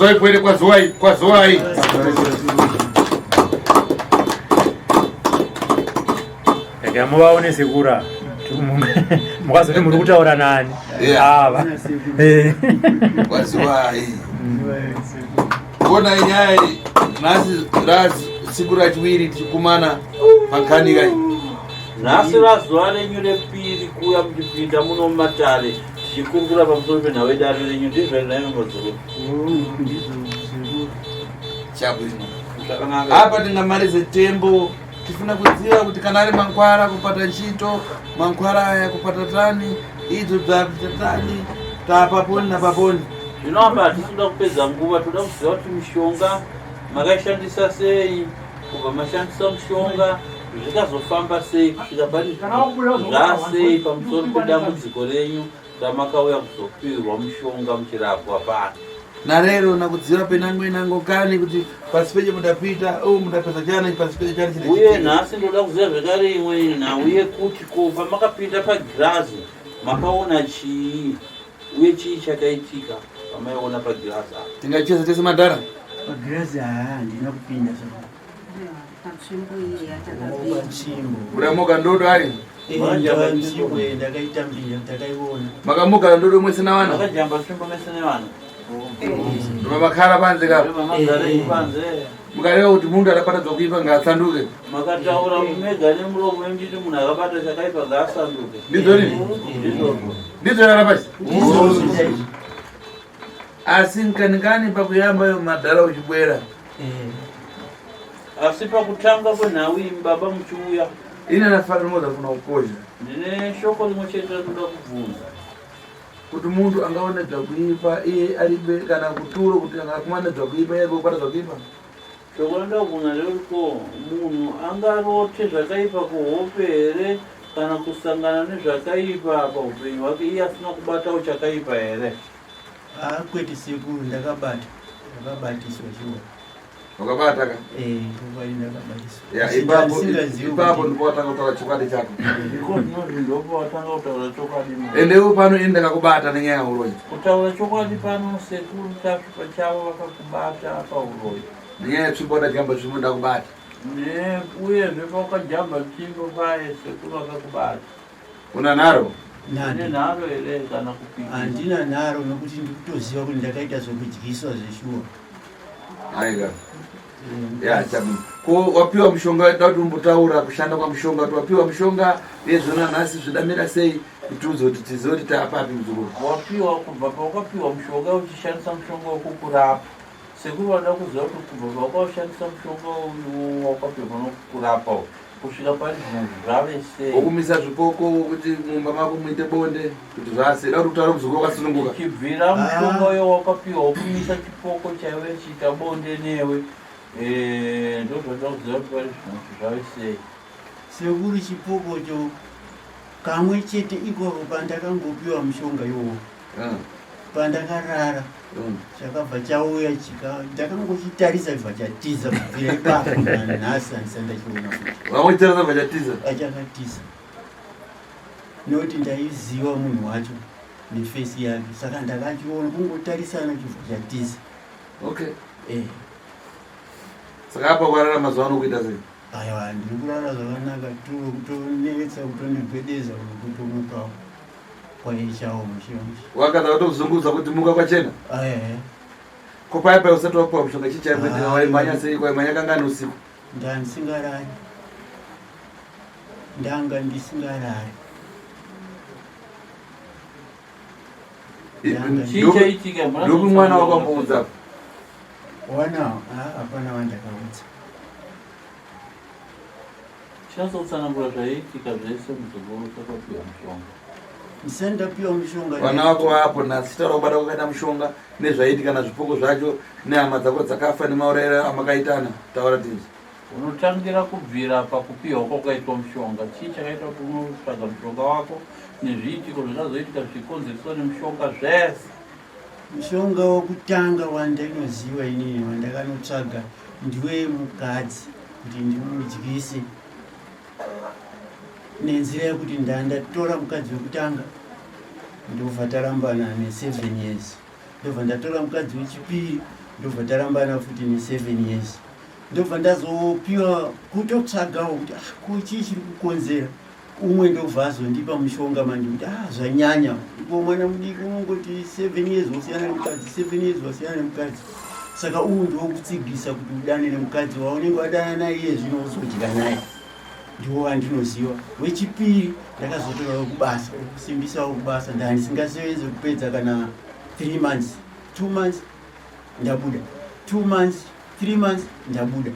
Kwaziwai pwere, kwaziwai, kwaziwai. Rega muvaone sekura. Mukazoti muri kutaura nani? Ava. Kwaziwai. Kona nyaya nhasi rasiku rachiwiri tichikumana pankanika iyi. Nhasi razuva renyu repiri kuuya muchipinda muno mumatare tichikurukura pamusoro penhau yedare renyu ndizvo here nhai madzoro? Chabwino. Zvakanaka. Apa tingamalize tembo tifuna kuziva kuti kana ari mankwara kupata ntchito mankwara aya kupata tani idzo bzakuita tani tapaponi napaponi. Zvino apa hatisi kuda kupedza nguva, toda kuziva kuti mishonga makaishandisa sei, kubva mashandisa mushonga zvikazofamba sei kusvika pari zvasei pamusoro pedambudziko renyu ramakauya kuzopirwa mushonga muchirapwa pano. Narero nakudziva penango inango kani kuti pasi peche mudapita o mudapedza chani pasi peche chani chine Uye chitika. nhasi ndoda kuziva zvekare imwe nhau yekuti ko pamakapinda pagirazi makaona chii uye chii chakaitika pamaiona pagirazi apa. Tingacheza tese madhara. Pagirazi haa handina kupinda zvangu. Panzvimbo iyi yatakapinda. Panzvimbo. Uramuka ndodo ari. Nzvimbo iyi ndakaitambira ndakaiona. Makamuka ndodo mwese nawana. Makajamba tsvimbo mese nevana. Ndoma makhala panze ka. Mamagara panze. Mukareva kuti mundu akabata zvakuipa ngaasanduke. Makataura mega nemuromo wenyu muchiti munhu akabata chakaipa ngaasanduke. Ndizvo rini? Ndizvozvo. Ndizvo rarapachi. Ndizvozvo chaizvo. Asi nkanikani pakuyamba yo madhara uchibwera. Asi pakutanga kwenhau iyi baba muchiuya Ine nafanira moza funa kukozha. ndine shoko rimwe chete rinoda kubvunza. Kuti mundu angaone zvakuipa iye aribe kana kuturo kuti angakumana zvakuipa iye aribe kubata zvakuipa. Shoko rinoda kubvunza nderekuti ko munhu angarote zvakaipa kuhope here kana kusangana nezvakaipa paupenyu hwake iye asina kubatawo chakaipa here? Haa kwete sekuru ndakabata. Ndakabatiswa shuwa. Wakabata ka? Eh, chokwadi ndakabatiswa. Ya, Asi ipapo ndasingazivi ipapo kuti- ndipo watanga kutaura chokwadi chako. Ndiko zvinozvi ndipo watanga kutaura chokwadi manje. Ende iwe pano ini ndakakubata nenyaya yeuroyi. Kutaura chokwadi pano sekuru Tasvu pachavo vakakubata pauroyi. Nenyaya yetsvimbo ndajamba tsvimbo ndakubata. Ne uyezve paukajamba tsvimbo paye sekuru vakakubata. Una nharo? Une Nani? nharo here kana kupikisa? Handina nharo nokuti ndikutoziva kuti ndakaita zvekudyiswa zveshuwa. Aiga. Ya, chabu. Ko wapiwa mushonga da kuti umbotaura kushanda kwamushonga kuti wapiwa mushonga yezvona nhasi zvidamira sei kuti uze kuti tizive kuti taapapi muzukuru. Wapiwa kubva pawakapiwa mushonga uchishandisa mushonga wekukurapa. Sekuru vanoda kuziva kuti kubva pawakaushandisa mushonga uyu wakapiwa panokurapa uyu kusvika pari zvino zvave sei. Wokumisa zvipoko wokuti mumba mako muite bonde kuti zvase. Da kuti utaure muzukuru wakasununguka. Chibvira mushonga uyo wakapiwa wokumisa chipoko chaive chiita bonde newe ndozvanoda kuziva kuti pari zvino kuti zvave sei. Sekuru chipokocho kamwe chete ikoko pandakangopiwa mushonga iwowo pandakarara chakabva chauya chika ndakangochitarisa chibva chatiza kubvira ipapo nanhasi handisati ndachiona futi. Wangochitarisa bva chatiza. Achakatiza nokuti ndaiziva munhu wacho nefesi yake saka ndakachiona kungotarisana chibva chatiza. Okay. Eh. Saka apa warara mazuva ano kuita sei? Aiwa ndiri kurara zvakanaka turo kutonetsa kutondigwedeza kutomukawo kwaichawo mushe mushe. Wakadza kutozunguza kuti muka kwachena. Ehe. Ko paya paya usati wapiwa mushonga chii chaimboitika Ah. waimhanya sei waimhanya kangani usiku? Ndandisingarari. Ndanga ndisingarari. Ndanga Chii chaitika? Muna Ndopi mwana wakamboudza? Wana hapana wandakaudza. Chinyatsotsanangura zvaiitika zvese muzukuru takapiwa mushonga. Ndisati ndapiwa mushonga. Vana vako vapo nhasi taura kubata kwakaita mushonga nezvaiitika nazvipoko zvacho nehama dzako dzakafa nemaurayiro amakaitana taura tinzwe. Unotangira kubvira pakupiwa kwakaitwa mushonga. Chii chakaita kuti unotsvaga mushonga wako nezviitiko zvakazoitika zvichikonzereswa nemushonga zvese. Mushonga wokutanga wandinoziva inini wandakanotsvaga ndiwe mukadzi kuti ndimudyise nenzira yekuti ndandatora mukadzi wekutanga ndobva tarambana ne7 years ndobva ndatora mukadzi wechipiri Ndobva tarambana futi ne7 years. Ndobva ndazopiwa kutotsvagawo kuti ah, ko chii chiri kukonzera. Umwe ndobva azondipa mushonga manje kuti ah, zvanyanya. Ko mwana mudiki unongoti 7 years wasiyana nemukadzi, 7 years wasiyana nemukadzi. Saka uwu ndowokutsigisa kuti udane nemukadzi waunenge wadana naye iye zvino wozodya naye. Ndiwo wandinoziva. Wechipiri ndakazotora wekubasa, wekusimbisawo kubasa. Ndandisingasevenze kupedza kana 3 months, 2 months ndabuda, 2 months, 3 months ndabuda.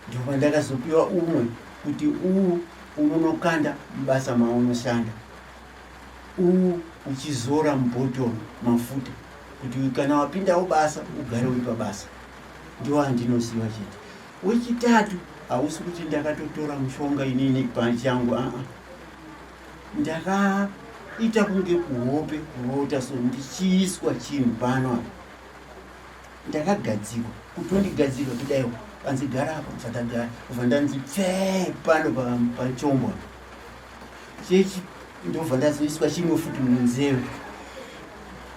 Ndopandakazopiwa umwe kuti uwu unonokanda mubasa maunoshanda, uwu uchizora mubhotoro mafuta kuti kana wapindawo basa ugare uri pabasa. Ndiwo andinoziva chete. Wechitatu hausi kuti ndakatotora mushonga inini pachangu, aa, ndakaita kunge kuhope kurota so ndichiiswa chinhu pano apa, ndakagadzikwa, kutondigadzika kudaiwo, panzi gara apa, bva ndagara, bva ndanzi pfee pano pachombo chechi, ndobva ndazoiswa chimwe futi munzeve.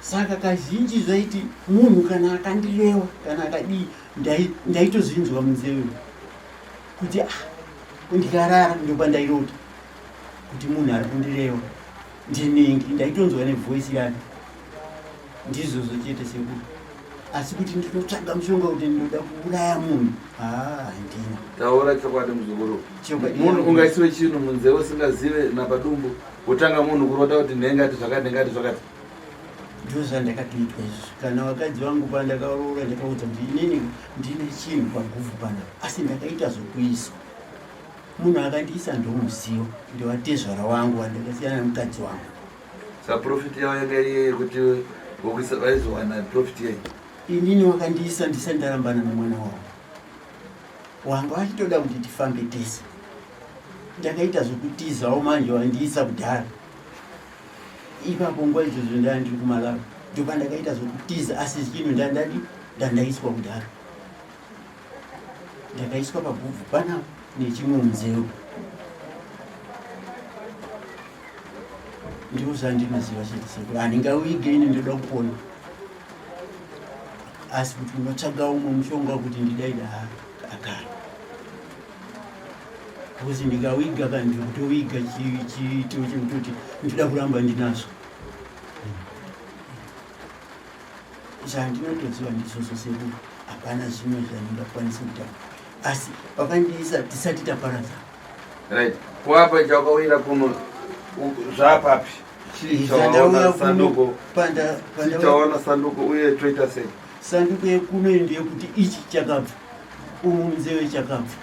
Saka kazhinji zvaiti munhu kana akandirewa kana akadii, ndaitozvinzwa munzeve kuti ah, ndikarara ndopandairota kuti munhu ari kundirewa ndiningi, ndaitonzwa nevoisi yake. Ndizvozvo chete sekuru, asi kuti ndinotsvaga mushonga kuti ndinoda kuuraya munhu, haa, handina. Taura chokwadi muzukuru, munhu ungaisiwe chinhu munzeve usingazive napadumbu, wotanga munhu kurota kuti ndengati zvakati ndengati zvakati. Ndozvandakatoitwa izvozvo. Kana vakadzi vangu pandakaroora ndakaudza kuti inini ndine chinhu paguvhu pana, asi ndakaita zvokuiswa. Munhu akandiisa ndomuziva, ndivatezvara wangu wandakasiyana nemukadzi wangu. Sa profit yavo yanga iri yekuti vokuisa vaizowana profit yei? Inini wakandiisa ndisati ndarambana nemwana wavo, wanga vachitoda kuti tifambe tese. Ndakaita zvokutizawo manje wandiisa kudhara ipapo. Nguva idzodzo ndaa ndiri kuMalawi, ndopandakaita zvokutiza, asi chinhu ndandadi ndandaiswa kudhara, ndakaiswa pagubvu panapa nechimwe munzeu. Ndiko zvandinoziva chete sekuru, handingawige ini, ndoda kupona, asi kuti unotsvaga umwe mushonga kuti ndidaida akara, because ndikawiga kana ndiri kutowiga chiito chekutoti ndinoda kuramba ndinazvo. Zvandinotoziva ndizvozvo sekuru, hapana zvimwe zvandingakwanisa kutaura, asi pakandiisa tisati taparadza. Right, kuapa chawakauyira kuno zvapapi? Chii chawaona sanduko? Chii chawaona sanduko uye toita sei? Sanduko yekuno ndeyekuti ichi chakabva umu munzeve, chakabva,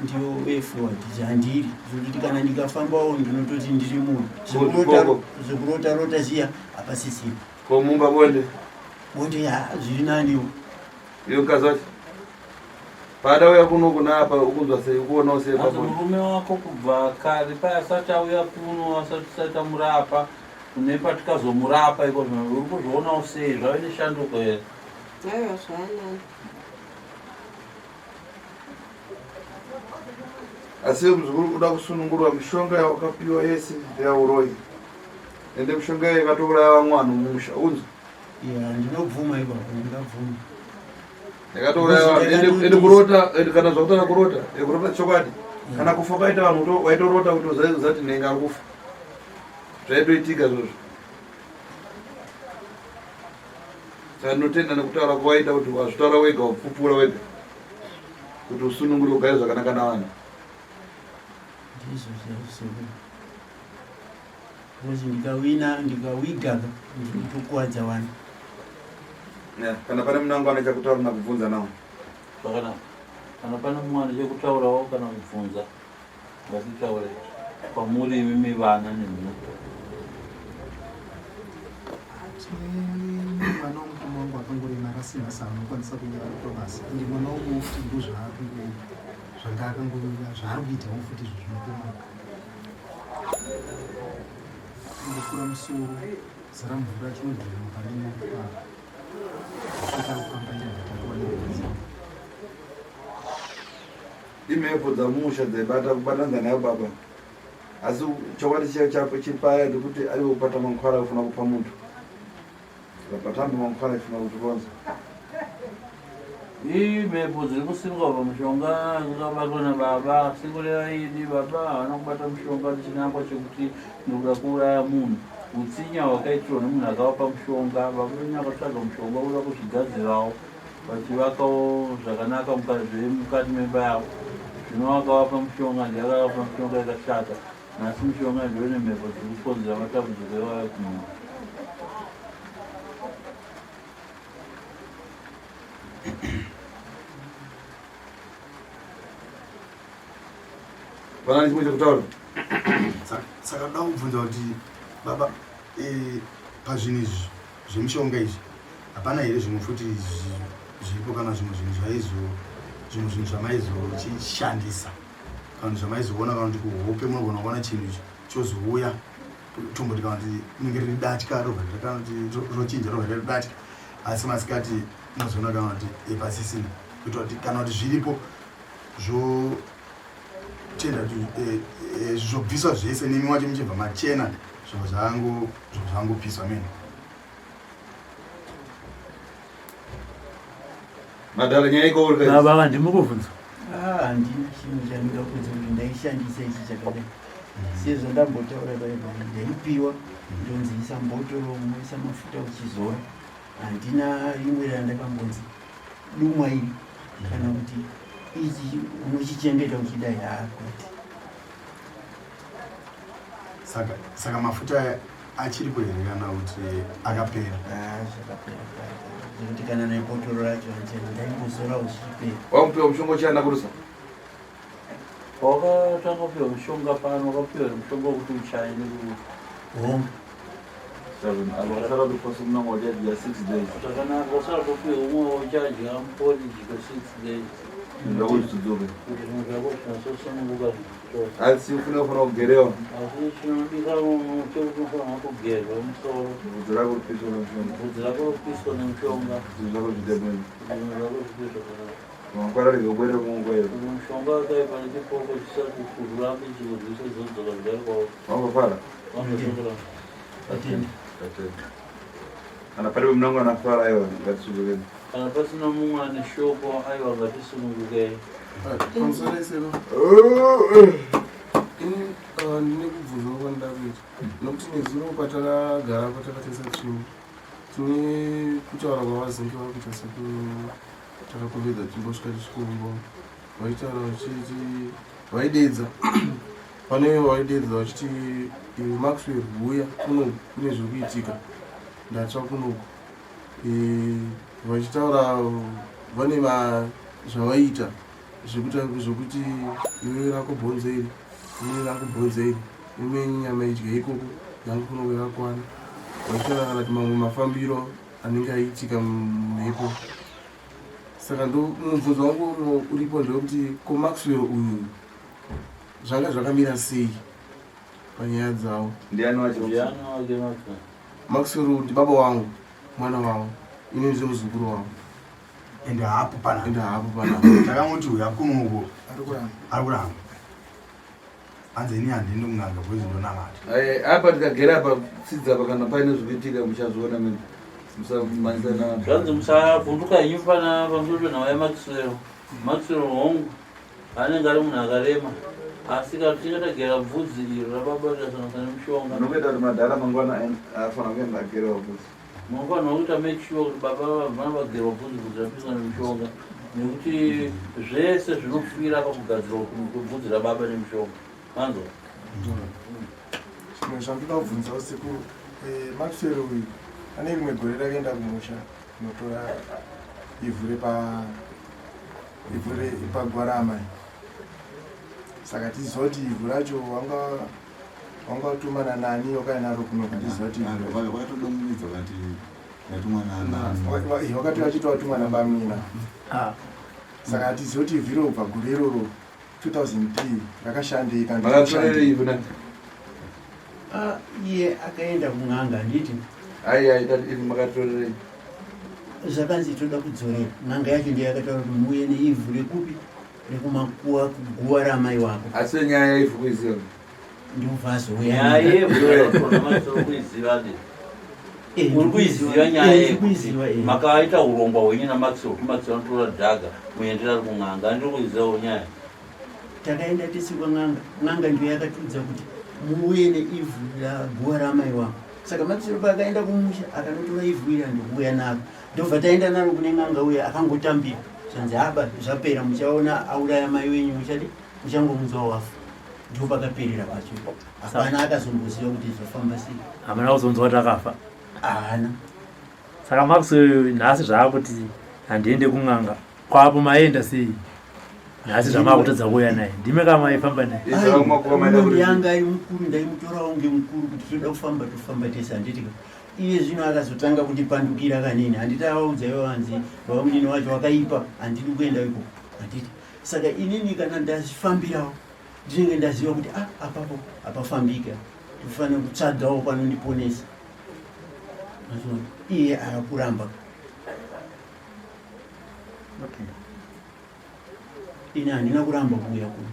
ndiyo way forward zvandiri, zvokuti kana ndikafambawo ndinototi ndiri munhu. Zvekurota rota zviya hapasisina. Ko mumba bonde? Bonde ya zviri naniwo. Iyo mukadzi wacho paada uya kuno kuna apa ukunzwa sei, ukuonawo sei Hanzi pabonde? Murume wako kubva kare paya asati auya kuno, asati tisati tamurapa, kune patikazomurapa iko zvino, uri kuzvionawo sei, zvave neshanduko here? Aiwa, zvaanani. Asi iwe muzukuru uda kusunungurwa, mishonga yawakapiwa yese ndeyauroyi, ende mishonga iyo yakatouraya vamwe vanhu mumusha, unzwa? Ya, ndinobvuma ipapo, ndingabvuma. Yakatouraya vanhu. Ende kurota, ende kana zvakutaura kurota, kurota chokwadi, kana kufa kwaita vanhu waitorota kuti uzati nhenga ari kufa, zvaitoitika izvozvo. Saka ndinotenda nekutaura kwawaita kuti wazvitaura wega, wapupura wega kuti usunungure ugare zvakanaka navanhu. Ndizvo chaizvo sekuru, because ndikawina ndikawiga ndinotokuwadza vanhu. Yeah, kana pane munango ane chakutaura nakubvunza nawo. Zvakanaka. Kana pane mumwe ane chekutaurawo kana kubvunza, ngatitaure kwamuri imimi vana nemhuri. Tine mwana womukoma wangu akangoremara asina saanokwanisa kunyora pabasa, ende mwana wangu futi ndo zvaakungo zvanga akango zvaari kuitawo futi izvo zvinokoma kungokura musoro zara mvura chinodhuma pane pa kufamba ina. Imhepo dzamusha dzaibata kubatanidza nayo baba, asi chokwadi chiya chapo chiri paya ndekuti aiwe kupata mankwara kufuna kupa muntu, saka patamba mankwara ifuna kuzvironza. Ii mhepo dziri kusimuka pamushonga dzakabatwa nababa asi kureva idi baba havana kubata mushonga nechinangwa chekuti ndikuda kuuraya munhu utsinya hwakaitirwa nemunhu akavapa mushonga baba venyu vakatsvaga mushonga kuda kuzvigadzirawo vachivakawo zvakanaka mukati memba yavo zvino akavapa mushonga ndiye akavapa mushonga yakashata nhasi mushonga ndiwe nemhepo dziri kukonzera matambudziko iwayo kumunhu Pana chimwe chekutaura? Saka ndoda kubvunza kuti baba eh, pazvinhu izvi zvemishonga izvi hapana here zvimwe futi zviripo kana zvimwe zvinhu zvaizo zvimwe zvinhu zvamaizochishandisa kana kuti zvamaizoona kana kuti kuhope munogona kuona chinhu chozouya tomboti kana kuti rinenge riri datya robva kana kuti rochinja robva riri datya asi masikati unozoona kana kuti epasisina kuitira kuti kana kuti zviripo zvotenda kuti eh, eh, zvobviswa zvese nemi wacho muchibva machena zvobva zvangu zvobva zvangopiswa mene Madhara nyaya ikaurika. Baba ava ndimi kubvunzwa. Ah, handina chinhu chandinoda kubvunza kuti ndaishandisa ichi chakadai sezvandambotaura paya paya ndaipiwa ndonzi isa mbotoro unoisa mafuta uchizora handina rimwe randakambonzi dumwa iri kana kuti ichi unochichengeta uchidai haa kwete saka saka mafuta aya achiripo here kana kuti akapera ah, zvakapera zvekuti kana nebhotoro racho handichana ndaimbozorawo zvichipera wamupiwa mushonga uchiyanda kurusa wakatanga kupiwa mushonga pano wakapiwa mushonga wekuti uchaye hongu zvakanaka usara topiwa umwe uchadya porridge for six days kuti zvinhu zvako zvinatsosununguka Asi ufuna ufana kugerewa. Asi chinodikanwa chekuti unofanira kugerwa musoro. Bvudzi rako ripiswa nemushonga. Bvudzi rako ripiswa nemushonga. Zvinhu zvako zviite bwino. Zvinhu zvako zviite zvakanaka. Mangwana rege ubwerere kunguva iyo. Kuti mushonga wakaipa nechipoko chisati kurambe chikurwisa zodzoka zvigare kwauri. Wangofara? Wangofara. Tatenda. Tatenda. Kana paripo munangu anafara aiwa ngatisunungukei. Kana pasina mumwe ane shoko aiwa ngatisunungukei. Pamusoro esero. Ini ndine kubvunza kwandida kuita nokuti nezuro patakagara patakatesa tsvimbo tine kutaura kwavazinge vakuita sekutakakovedza timbosvika tichikumbo vaitaura vachiti vaideedza pane vaideedza vachiti iwe Maxwell huya kuno kune zviri kuitika ndatsva kunoku e, vachitaura vane zvavaiita zvekuti iwe rako bhonzo iri ini rangu bhonzo iri ime nyama idya ikoko yangu kunoku yakakwana vachitaura kana kuti mamwe mafambiro anenge aiitika mumhepo saka ndo mubvunzo wangu uripo ndewekuti ko Maxwell uyu zvanga zvakamira sei panyaya dzavo ndiani wacho Ndiani wake Maxwell? Maxwell ndibaba wangu mwana wavo ini ndiri muzukuru wavo ende haapo panapa ende haapo panapa takanguti uyu akunuko Ari kuramba. ari kuramba hanzi ini handiendi kun'anga because ndonamata Eh, apa tikagera apa tsidza apa kana paine zvikuitika muchazviona mene musamanyisana Zvanzi musavhunduka henyu pana pamusoro penhau yaMaxwell. Maxwell hongu anenge ari munhu akarema asi kana tichinge tagera bvudzi iro rababa rikasanganisa nemushonga Anokuita kuti madhara mangwana afanira kuenda agerewa bvudzi. Munofanirwa kuita make sure kuti baba vavana vagerwa bvudzi bvudzi rapiswa nemushonga nekuti zvese zvinofira pakugadzirwa kwebvudzi rababa nemushonga. Manzwa? Zvimwe zvandoda kubvunzawo sekuru, eh, Maxwell uyu ane rimwe gore rakaenda kumusha kunotora ivhu repa ivhu repagwara amai saka tiziva kuti ivhu racho wanga wanga watumana nani wakauya naro kuno tiziva kuti wakatodongomedza vakati ndatumwa nani wakati vachiti watumwa nabamina ah. saka hatiziva kuti ivhu iro kubva gore iroro 2003 rakashandei kana ah, iye akaenda kun'anga handiti ai ai tati iri makatorerei zvakanzi toda kudzorera n'anga yacho ndiyo yakataura kuti muuye neivhu rekupi rekumakuwa kuguva ramai wako asi nyaya yeivhu kuiziva ndobva azouya Nyaya yevhu yakatorwa masoro kuiziva ndi. Eh, Uri kuiziva nyaya eh, yekuti ndikuiziva, eh. makaita urongwa hwenyu naMaxwell kuti Maxwell anotora dhaga muendera ari kun'anga. Ndiri kuizivawo nyaya. Takaenda tese kwan'anga. N'anga ndiyo yakatiudza kuti muuye neivhu raguva ramai wangu. Saka Maxwell paakaenda kumusha akanotora ivhu iri ndokuuya naro. Ndobva taenda naro kune n'anga uya akangotambira. Zvanzi haba zvapera muchaona auraya mai wenyu muchadi muchangomunzwa wafa. Ndipo pakaperera pacho. Hapana akazomboziva kuti zvafamba sei. Hamuna kuzonzwa kuti akafa? Haana. Saka Maxwell nhasi zvaakuti handiende kun'anga. Kwapo maenda sei? Nhasi zvamakutadza kuuya naye. Ndime kama maifamba naye. Yanga ari mukuru ndaimutorawo ngemukuru kuti toda kufamba tofamba tese handiti ka. Iye zvino akazotanga kundipandukira kanini handiti avaudza ivo vanzi baba munini wacho wakaipa handidi kuenda ikoko handiti. Saka inini kana ndazvifambirawo ndinenge ndaziva kuti ah, apapo hapafambika ndofanira kutsvagawo panondiponesa. Iye akakuramba. Okay. Ini handina kuramba kuuya kuno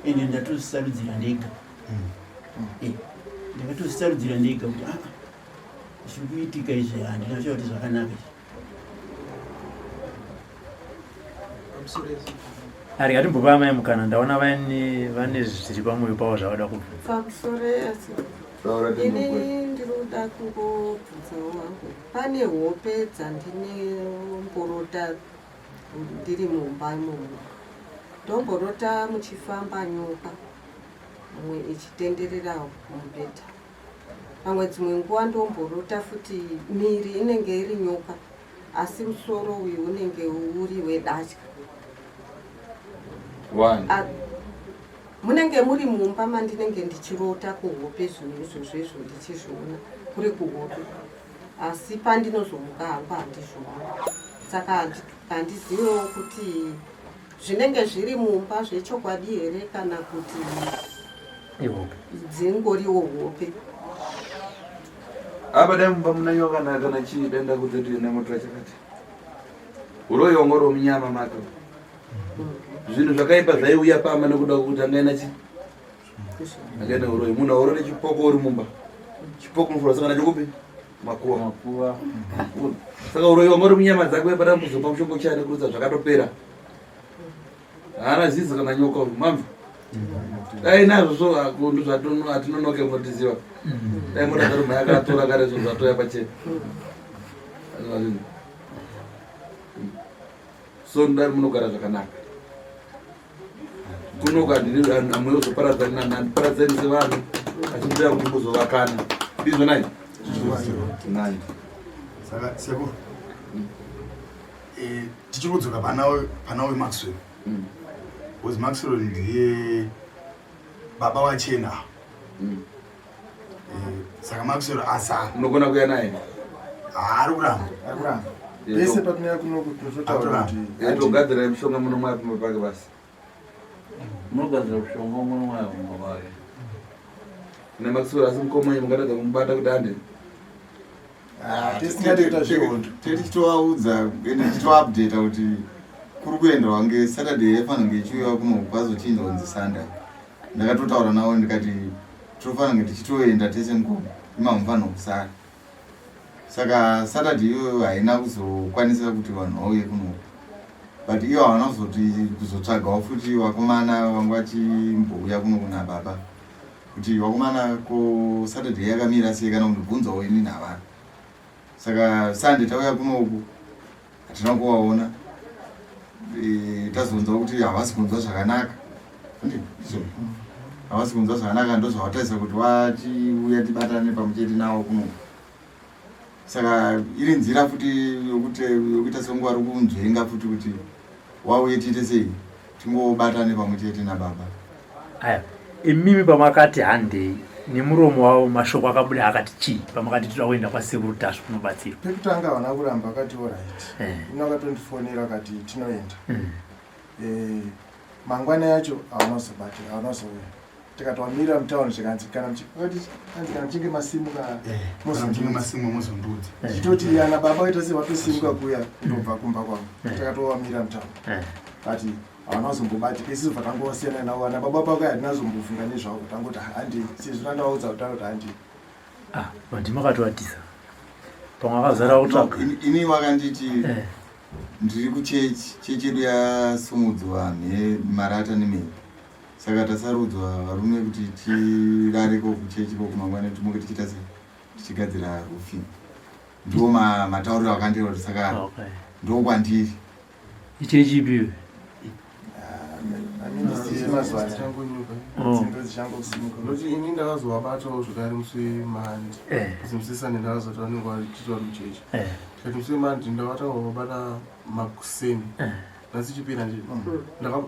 ende ndatozvisarudzira ndega. Eh, ndakatozvisarudzira ndega kuti aa zviri kuitika izvi handina shuwa kuti zvakanaka izvi. Ari ngatimbopa amai mukana ndaona vane vane zviri pamwoyo pavo zvavada kubvunza. Pamusoro yese. Ini ndiri kuda kungobvunzawo hangu. Pane hope dzandinomborota ndiri mumba imomo. Ndomborota muchifamba nyoka mumwe ichitenderera mubhedha. Pamwe dzimwe nguva ndomborota futi miri inenge iri nyoka asi musoro uyu unenge uri wedatya. Munenge muri mumba mandinenge ndichirota kuhope zvinhu izvozvo izvo ndichizviona kuri kuhope asi pandinozomuka hangu handizvioni saka handizivewo kuti zvinenge zviri mumba zvechokwadi here kana kuti dzingoriwo hope. Apa dai mumba muna nyoka kana kana chii dai ndakudza kuti namotora chakati. Uroyi wanga uri munyama make. Zvinhu zvakaipa zvaiuya pamba nekuda kwekuti anga aina chii? Anga aina uroyi. Munhu aurore chipoko uri mumba. Chipoko unofanira kusangana nacho kupi? Makuva. Makuva. Saka uroyi wanga uri munyama dzake uye padambudziko pamushongo chaya nekurutsa zvakatopera. Haana zizi kana nyoka uyu mamva. Dai nazvo so akundu zvatono atinonoke munotiziva. Dai mota dzaro mhaya akatora kare zvo zvatoya pachena. So ndari munogara zvakanaka. Kunoka ndini amwe uzoparadzana nani paradzani sevanhu asi ndoya kuti muzovakana. Ndizvo nai? Nai. Saka sekuru. Eh, tichiri kudzoka pana uyu Maxwell. Because Maxwell ndiye baba wachena. Eh, saka Maxwell asara. Unogona kuya naye? Ari kuramba. Ari kuramba. Pese patinouya kunoku tinototaura kuti Togadzira mishonga muno mwaya pamba pake basi. Munogadzira mushonga muno mwaya pamba pake. NaMaxwell asi mukoma wenyu mungatadza kumubata kuti ande. Tisingade kuita zvehondo. Tichitovaudza ende tichitoupdata kuti kuri kuendwa nge Saturday yaifanira kunge ichiuya kuno kwazochinjwa kunzi Sunday. Ndakatotaura navo ndikati tofanira kunge tichitoenda tese mukoma ima mufanira kusara. Saka Saturday iyoyo haina kuzokwanisa kuti vanhu vauye kuno. But iyo havana kuzoti kuzotsvagawo futi vakomana vanga vachimbouya kuno kuna baba. Kuti vakomana ko Saturday yakamira sei kana kundibvunzawo inini havana. Saka Sunday tauya kuno uku hatina kuvaona. Tazonzwa kuti havasi kunzwa zvakanaka. Havasi kunzwa zvakanaka ndozvavataisa kuti vachiuya tibatane pamwe chete navo kuno. Saka iri nzira futi yokuita sekunge vari kunzvenga futi kuti wauye tiite sei tingobatane pamwe chete nababa. Aya, imimi pamakati handei nemuromo wavo mashoko akabuda akati chii pamakati toda kuenda kwasekuru Tasvu kunobatsirwa? Pekutanga havana kuramba akati alright. Ino akatondifonera akati tinoenda. Mangwana yacho havana kuzobata, havana kuzouya. Tikati wamira mutown zvikanzi kana kana muchinge masimuka mozondiudza. Tichitoti ana baba vaita sei vatosimuka kuya kutobva kumba kwavo. Takatowamira mutown. But havana kuzombobatika isusu bva tangosiyana navo ana baba pako hatina kuzombofunga nezvavo tangoti handei sezvo tandavaudza kutanga kuti handei. Ah, vanhu makatovatisa. Pamwe akazara kutsvaga. Ini wakanditi eh. Ndiri kuchechi, chechi yedu yasumudzwa mhe marata nemhepo. Saka tasarudzwa varume kuti tirareko kuchechi koko mangwana timuke tichiita sei? Tichigadzira roofing. Ndiwo matauriro akandiita kuti saka okay. Ndokwandiri. Ichechi ipi iwe? Noti ini ndakazovabatawo zvekare musi wemandi eh. musi wesande ndakazoti vanenge vachiitwa muchechi eh. tikati musi wemandi ndakatanga kuvabata makuseni eh. nhasi chipira nje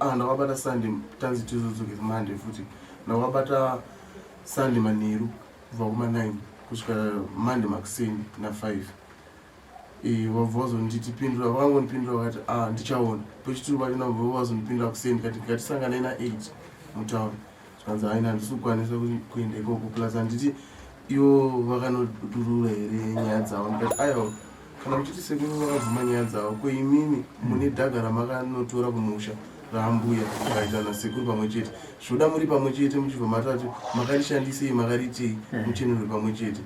ah, ndakavabata sunday tanzi tizodzoke mande futi ndakavabata sunday manheru kubva kuma 9 kusvika mande makuseni na 5 Eh, vabva vazonditipindura vakangondipindura vakati ah ndichaona pechituru pacho nabva vazondipindura kuseni ndikati ngatisanganei na 8 mutown zvikanzi haina handisi kukwanisa kuenda ikoko plus handiti ivo vakanodurura here nyaya dzavo ndikati aiwa kana muchiti sekuru vakabvuma nyaya dzavo ko imimi mune dhaga ramakanotora kumusha raambuya vakaita nasekuru pamwe chete zvoda muri pamwe chete muchibva matati makarishandisei makariitei eh. muchenurwe pamwe chete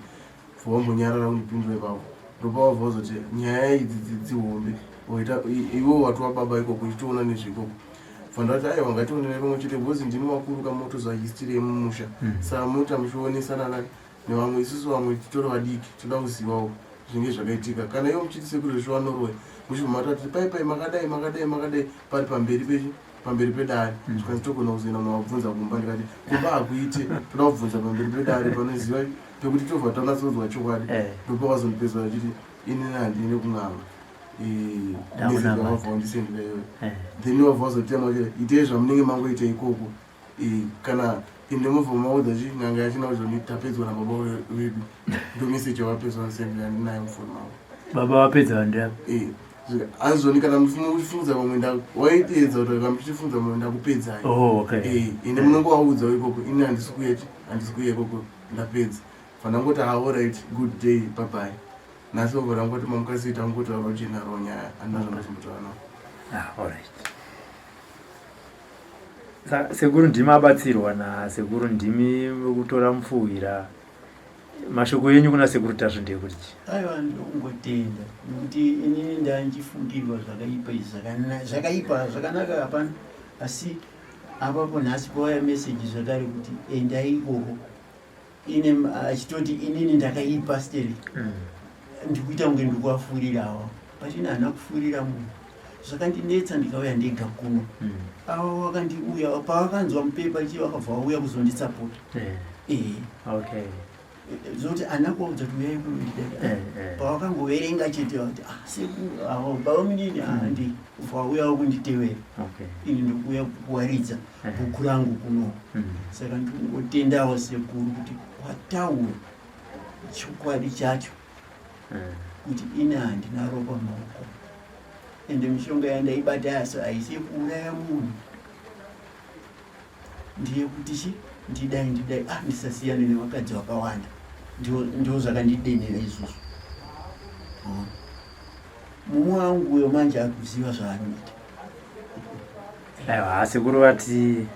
Wambonyarara undipindure ipapo ndopawabva wazoti nyaya idzi dzihombe waita iwe watova baba ikoko uchitoona nezveikoko bva ndati aiwa ngationere pamwe chete because ndimi wakuru kamotoziva history yemumusha hmm. saka munoita muchionesana nani nevamwe isusu vamwe titori vadiki toda kuzivawo zvinenge zvakaitika kana iwo muchiti sekuru zvezviwanoroya muchibva matati pai pai makadai makadai makadai pari pamberi pechi pamberi pedare hmm. zvikanzi togona kuzoenda mavabvunza kumba ndikati kumba hakuite toda kubvunza pamberi pedare panoziva pekuti tobva tanatsonzwa chokwadi eh. ndopakazondipedza vachiti inini handine kun'anga message wandisendera iyoyo eh. then wabva wazotema kuti itei zvamunenge mangoita ikoko kana ende mobva maudza chi n'anga yachina kuzoni tapedzwa nababa vedu ndo message yawapedzwa wandisendera ndinayo mufoni mavo baba vapedza vandiapa azoni kana muchifunza vamwe waiteedza kuti kana muchifunza vamwe ndakupedzai oh, okay. ende munonge waudza ikoko ini handisi kuya handisi kuya ikoko ndapedza vandangoti alright good day bye bye nhasi vobva rangoti mamukasei tangotaura pachenaro nyaya handina zvandazombotaura navo ah, alright sekuru ndimi abatsirwa nasekuru ndimi vekutora mupfuhwira mashoko enyu kuna sekuru tasvu ndeyekuti chii aiwa ndokungotenda nekuti inini ndanchifungirwa zvakaipa izvi zvakaipa zvakanaka hapana asi Apapo nhasi kwauya message zvakare kuti endai ikoko ine achitoti inini ndakaipa steri mm. ndikuita kunge ndikuafurira awa but ini handina kufurira munhu zvakandinetsa ndikauya ndega kuno mm. ava vakandiuya pavakanzwa mupepa chii vakabva vauya kuzondisapota eh. eh. okay zvokuti ana kuvaudza kuti uyai kuno ndidai eh, eh. pavakangoverenga chete vakuti ah, sekuru avo baba munini ah, mm. ndi kubva vauyawo kunditevera ini ndikuuya kuwaridza eh. bhuku rangu kuno mm. saka ndikungotendawo sekuru kuti wataura chokwadi chacho kuti ini handina ropa maoko ende mishonga yandaibata yaso haisi yekuuraya munhu ndiye kuti chi ndidai ndidai ah ndisasiyane nevakadzi vakawanda ndio zvakandidenera izvozvo ah. mumwe wangu uyo manje ari kuziva zvaanoita aiwa sekuru vati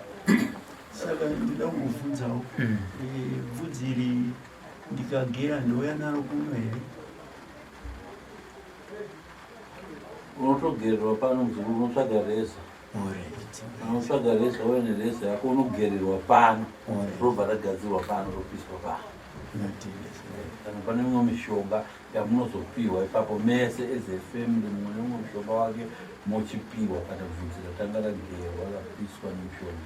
saka ndida kungobvunzawo mm. eh, bvudzi iri ndikagera ndouya naro kuno here unotogererwa pano muzukuru unotsvaga reza Unotsvaga reza uye nereza yako unogererwa pano robva ragadzirwa pano ropiswa pano. Kana pane mimwe mishonga yamunozopiwa ipapo mese as a family mumwe nemumwe mushonga wake mochipiwa kana bvudzi ratanga ragerwa rapiswa nemushonga.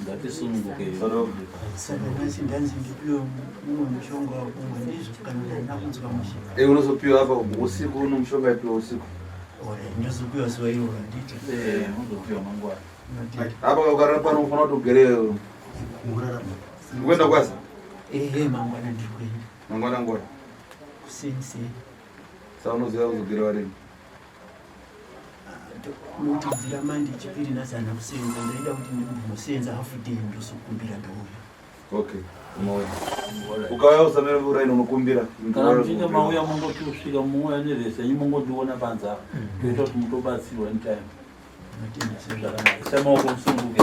Ngatisununguke. Saka nhasi ndanzi ndipiwe mumwe mushonga wakumwa ndizvo kana kuti handina kunzwa mushe. Eh, unozopiwa apa usiku uno mushonga ipiwa usiku. Ndozopiwa zuva iroro handiti? Eh, unozopiwa mangwana. Apa ukarara pano unofanira kuti ugere kuenda kwaza? Ehe, mangwana ndiri kuenda. Mangwana nguva? Kuseni seni. Saka unoziva kuzogera warini? Nokuti bvira mandi chipiri nhasi handina kusenza ndaida kuti ndimbonosenza half day ndozokumbira ndouya. Okay. Unouya. Ukauya usamira uraini unokumbira. Kana muchinge mauya mongoti kusvika muuya nerese yenyu mongondiona panze apa. Toita kuti mutobatsirwa in time. Zvakanaka. Isai maoko musununguke.